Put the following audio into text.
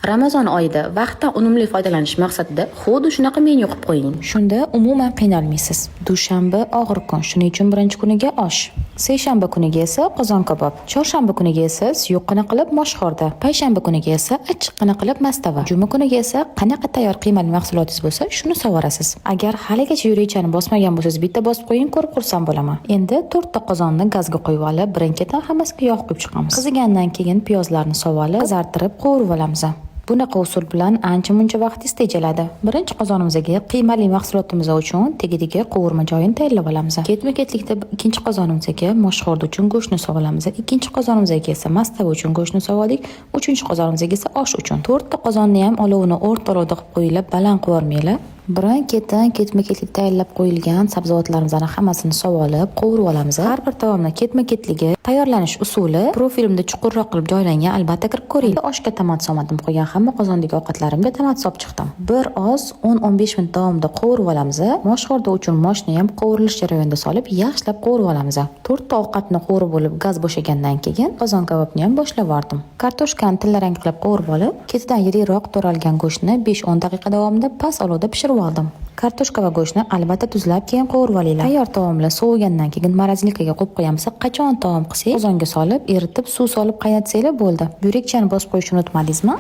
Ramazon oyida vaqtdan unumli foydalanish maqsadida xuddi shunaqa menyu qilib qo'ying. Shunda umuman qiynalmaysiz. Dushanba og'ir kun, shuning uchun birinchi kuniga osh. Seshanba kuniga esa qozon kabob, chorshanba kuniga esa suyuqqina qilib moshxo'rda, payshanba kuniga esa achchiqqina qilib mastava, juma kuniga esa qanaqa tayyor qiymali mahsulotingiz bo'lsa, shuni sovorasiz. Agar haligacha yurakchani bosmagan bo'lsangiz, bitta bosib qo'ying, ko'rib xursand bo'laman. Endi to'rtta qozonni gazga qo'yib olib, birin-ketin hammasiga yog' quyib chiqamiz. Qizigandan keyin piyozlarni solib olib, qizartirib qovurib olamiz. Bunaqa usul bilan ancha-muncha vaqtingiz tejaladi. Birinchi qozonimizga qiymali mahsulotimiz uchun tagidagi qovurma joyini tayyorlab olamiz. Ketma-ketlikda ikkinchi qozonimizga moshxo'rda uchun go'shtni solib olamiz. Ikkinchi qozonimizga esa mastava uchun go'shtni solib oldik. Uchinchi qozonimizga esa osh uchun. To'rtta qozonni ham olovini o'rta olovda qilib qo'yilib, baland qilib yubormanglar. Birin-ketin ketma-ketlik tayyorlab qo'yilgan sabzavotlarimizni hammasini solib olib, qovurib olamiz. Har bir taomni ketma-ketligi, tayyorlanish usuli profilimda chuqurroq qilib joylangan, albatta kirib ko'ring. Oshga tomat solmadim, qolgan hamma qozondagi ovqatlarimga tomat solib chiqdim. Bir oz 10-15 minut davomida qovurib olamiz. Moshxo'rda uchun moshni ham qovurilish jarayonida solib, yaxshilab qovurib olamiz. To'rtta ovqatni qovurib bo'lib, gaz bo'shagandan keyin qozon kabobni ham boshlab yubordim. Kartoshkani tillarang qilib qovurib olib, ketidan yirikroq to'ralgan go'shtni 5-10 daqiqa davomida past olovda pishirib oldim. Kartoshka va go'shtni albatta tuzlab, keyin qovurib olinglar. Tayyor taomlar sovigandan keyin морозилка ga qo'yib qo'yamiz. Qachon taom qilsak, qozonga solib, eritib, suv solib qaynatsanglar bo'ldi. Yurakchani bosib qo'yishni unutmadingizmi?